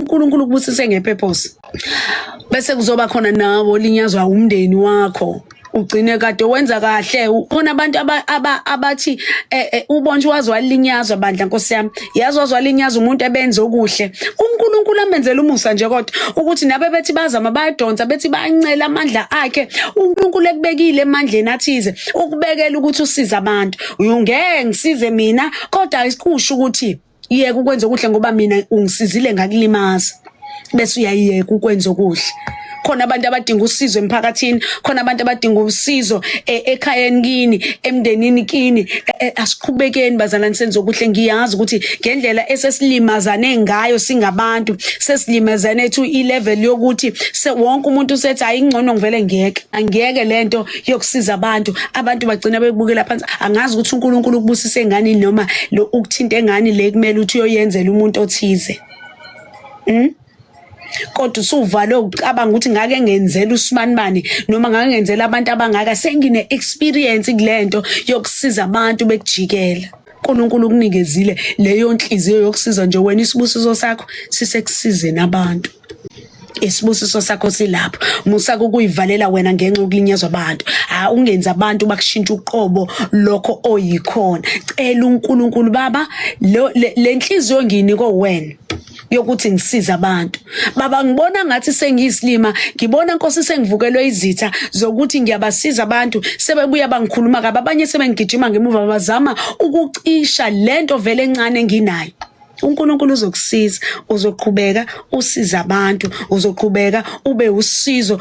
uNkulunkulu ukubusise ngepurpose. Bese kuzoba khona nawe olinyazwa umndeni wakho, ugcine kade wenza kahle. Khona abantu abathi ubonje waze walinyazwa bandla, nkosi yami, yazi waze walinyazwa umuntu ebenza okuhle, uNkulunkulu amenzela umusa nje, kodwa ukuthi nabe bethi bazama, bayadonsa, bethi bayancela amandla akhe. uNkulunkulu ekubekile emandleni athize, ukubekela ukuthi usize abantu. Uyungeke ngisize mina, kodwa ayikusho ukuthi yeka ukwenza okuhle ngoba mina ungisizile ngakulimaza, bese uyayiyeka ukwenza okuhle. Khona abantu abadinga usizo emphakathini, khona abantu abadinga usizo ekhayeni kini, emndenini kini. Asiqhubekeni bazalwane, senze okuhle. Ngiyazi ukuthi ngendlela esesilimazane ngayo singabantu, sesilimazane to i-level yokuthi wonke umuntu usethi, "Hayi, ingcono ngivele ngiyeke, angiyeke lento yokusiza abantu." Abantu bagcina bebukela phansi. Angazi ukuthi uNkulunkulu ukubusise ngani noma lo ukuthinta ngani le kumele ukuthi uyoyenzela umuntu othize, Kodwa usuvalwe ucabanga ukuthi ngake ngenzela usibanibani noma ngake ngenzela abantu abangaka, sengine experience kulento yokusiza abantu bekujikela. uNkulunkulu ukunikezile leyo nhliziyo yokusiza nje wena, isibusiso sakho sisekusizeni abantu, isibusiso sakho silapho. Musa ukuyivalela wena ngenxa yokulinyazwa abantu. Ha, ungenzi abantu bakushintsha uqobo lokho oyikhona. Cela uNkulunkulu, "Baba, le nhliziyo ngiyinikwe wena yokuthi ngisize abantu, baba, ngibona ngathi sengiyisilima, ngibona, Nkosi, sengivukelwe izitha zokuthi ngiyabasiza abantu, sebebuya bangikhuluma kabi, abanye sebengigijima ngemuva, bazama ukucisha lento vele encane enginayo." uNkulunkulu uzokusiza, uzoqhubeka usiza abantu, uzoqhubeka ube usizo.